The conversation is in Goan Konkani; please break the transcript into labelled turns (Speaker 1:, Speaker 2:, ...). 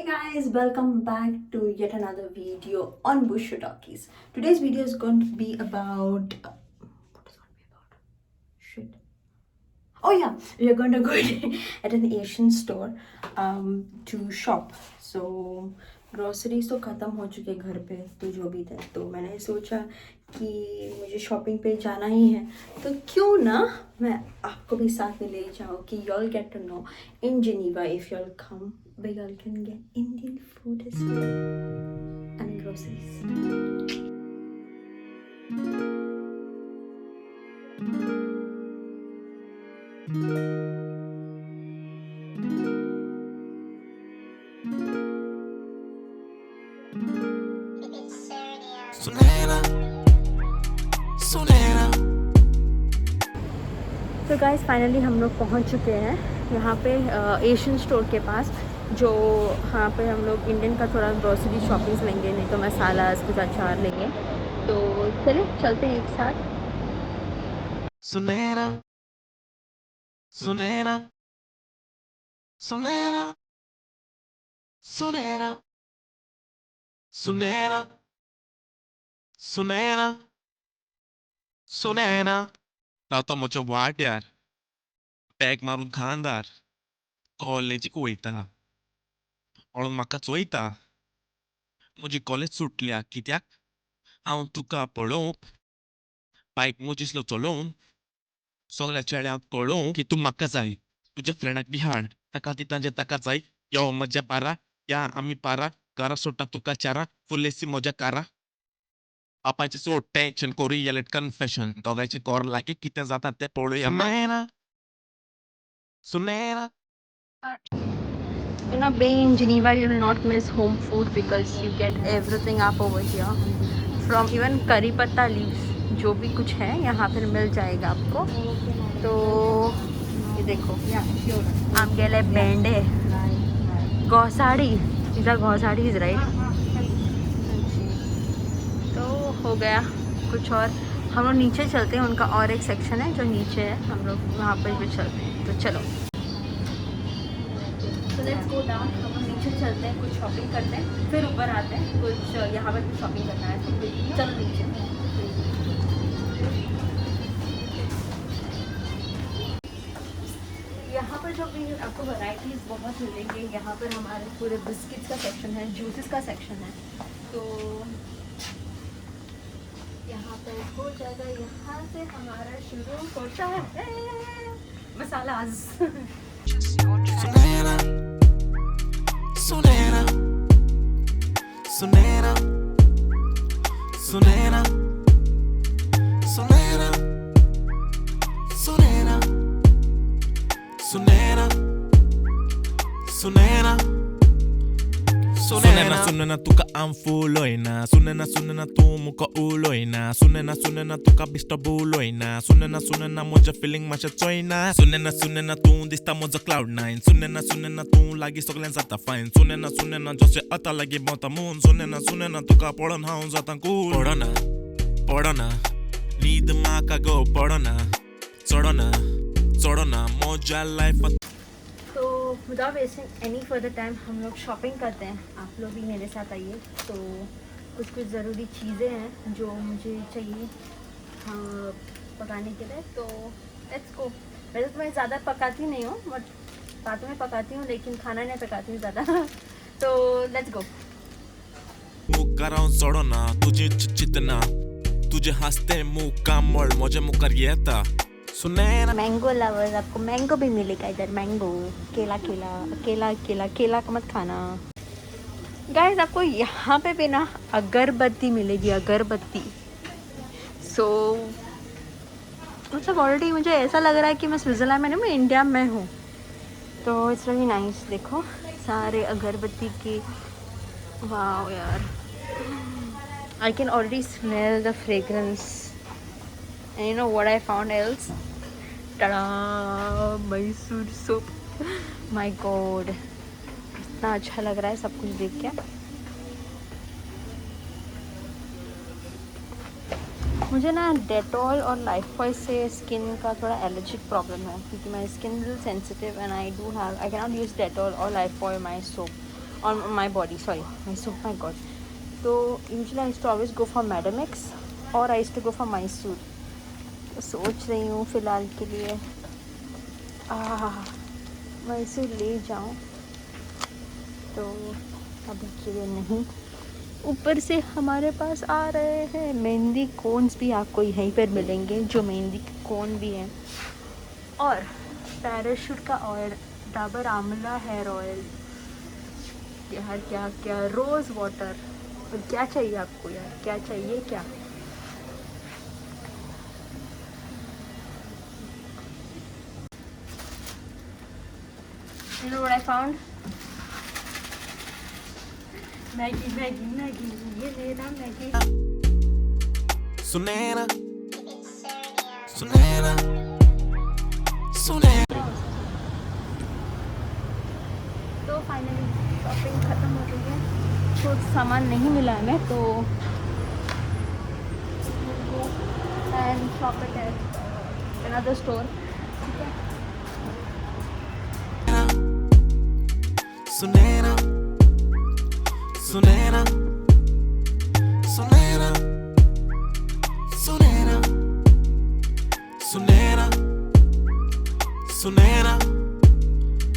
Speaker 1: Guys, welcome back to yet another video on Bushu Talkies. Today's video is going to be about what is going to be about? Shit. Oh yeah, we are going to go at an Asian store to shop. So groceries तो ख़त्म हो चुके घर पे, तो जो भी थे, तो मैंने सोचा कि मुझे शॉपिंग पे जाना ही है, तो क्यों ना मैं आपको भी साथ में ले जाऊँ कि you all get to know in Geneva if you all come we all can get Indian food as well and groceries. तो गाइस फाइनली हम लोग पहुंच चुके हैं यहाँ pay Asian store K pass, जो यहाँ पे हम लोग इंडियन का थोड़ा ग्रोसरी शॉपिंग लेंगे, नहीं तो मसाला कुछ अचार लेंगे। तो चले चलते हैं एक साथ।
Speaker 2: सुनैना सुनैना सुनैना सुनैना सुनैना सुनैना सुनैना रावता म्हज्या वाड्यार बॅग मारून खांदार कॉलेजीक वयता पळोवन म्हाका चोयता म्हजी कॉलेज सुटल्या कित्याक हांव तुका पळोवंक बायक म्हजी चलोवन सगळ्या चेड्यांक कळोवंक की तूं म्हाका जाय तुज्या फ्रेंडाक बी हाड ताका दिता जें ताका जाय यो म्हज्या पारा या आमी पारा घरा सोडटा तुका चारा फुल एसी म्हज्या कारा बापायचें सोड टेन्शन करुया लेट कन्फेशन दोगांयचें कोर लागीं कितें जाता तें पळोवया Sunaina Sunaina.
Speaker 1: You know, being in Geneva, you will not miss home food because you get everything up over here. From even curry patta leaves, जो भी कुछ है यहाँ पर मिल जाएगा आपको। तो ये देखो, आमगेले भेंडे, गौसाड़ी, इधर गौसाड़ी is right. तो हो गया कुछ और। हम लोग नीचे चलते हैं, उनका और एक सेक्शन है जो नीचे है, हम लोग वहाँ पर भी चलते हैं। तो चलो, तो let's go down. हम लोग नीचे चलते हैं, कुछ शॉपिंग करते हैं, फिर ऊपर आते हैं, कुछ यहाँ पर कुछ शॉपिंग करना है। तो चलो नीचे। यहाँ पर जो भी आपको वैरायटीज़ बहुत मिलेंगे। यहाँ पर हमारे पूरे बिस्किट्स का सेक्शन है, जूसेस का सेक्शन है। तो यहाँ पर हो जाएगा, यहाँ से हमारा शुरू होता है मसालाज।
Speaker 2: सुनैना सुनैना सुनैना सुनैना सुनैना सुनैना सुनैना सुनैना सुनैना सुनैना तुका हांव फुलयना सुनैना सुनैना तूं मुका उलयना सुनैना सुनैना तुका बेश्टो बोलयना सुनैना सुनैना म्हज्या फिलींग मातशें चोयना सुनैना सुनैना तूं दिसता म्हजो क्लावड नायन सुनैना सुनैना तूं लागीं सगळें जाता फायन सुनैना सुनैना जशें आतां लागीं भोंवता मून सुनैना सुनैना तुका पळोवन हांव जाता कूल पडना पडना न्हीद म्हाका गो पडना चडना चडना म्हज्या लायफांत.
Speaker 1: तो without wasting any further time हम लोग शॉपिंग करते हैं। आप लोग भी मेरे साथ आइए। तो कुछ कुछ ज़रूरी चीज़ें हैं जो मुझे चाहिए, हाँ, पकाने के लिए। तो let's go. वैसे तो मैं ज़्यादा पकाती नहीं हूँ, बट बातों में पकाती हूँ, लेकिन खाना नहीं पकाती हूँ ज़्यादा। तो let's go.
Speaker 2: मुखार हांव चडना तुजें चिंतना तुजें हांसतें मुखामळ म्हज्या मुखार येता सुनैना.
Speaker 1: मैंगो लवर्स, आपको मैंगो भी मिलेगा इधर। मैंगो, केला, केला, केला, केला, केला का मत खाना गाइस। आपको यहाँ पे भी ना अगरबत्ती मिलेगी, अगरबत्ती। सो मतलब ऑलरेडी मुझे ऐसा लग रहा है कि मैं स्विट्ज़रलैंड में नहीं, मैं इंडिया में हूँ। तो it's very nice. देखो सारे अगरबत्ती की, वाह यार, I can already smell the fragrance. And you know what I found else? Ta-da! Mysore soap. My God, इतना अच्छा लग रहा है सब कुछ देख के। मुझे ना डेटॉल और लाइफबॉय से स्किन का थोड़ा एलर्जिक प्रॉब्लम है, क्योंकि my skin is sensitive and I do have I can not use Dettol Aur Lifebuoy my soap. On my body, sorry, my soap, my God. तो usually I used to always go for Madam X Aur I used to go for Mysore. तो सोच रही हूँ फ़िलहाल के लिए मैसूर ले जाऊँ, तो अभी के लिए नहीं। ऊपर से हमारे पास आ रहे हैं मेहंदी कोन्स भी, आपको यहीं पर मिलेंगे, जो मेहंदी के कोन भी हैं। और पैराशूट का ऑयल, डाबर आंवला हेयर ऑयल, यार क्या क्या, रोज़ वाटर, और क्या चाहिए आपको यार, क्या चाहिए क्या? You know what I found? Maggi, Maggi, Maggi, ये लेना मैगी।
Speaker 2: Sunena, Sunena, Sunena.
Speaker 1: तो फाइनली शॉपिंग ख़त्म हो गई है। कुछ सामान नहीं मिला हमें, तो and shop at another store. ठीक है।
Speaker 2: Sunena, Sunena, Sunena, Sunena, Sunena, Sunena.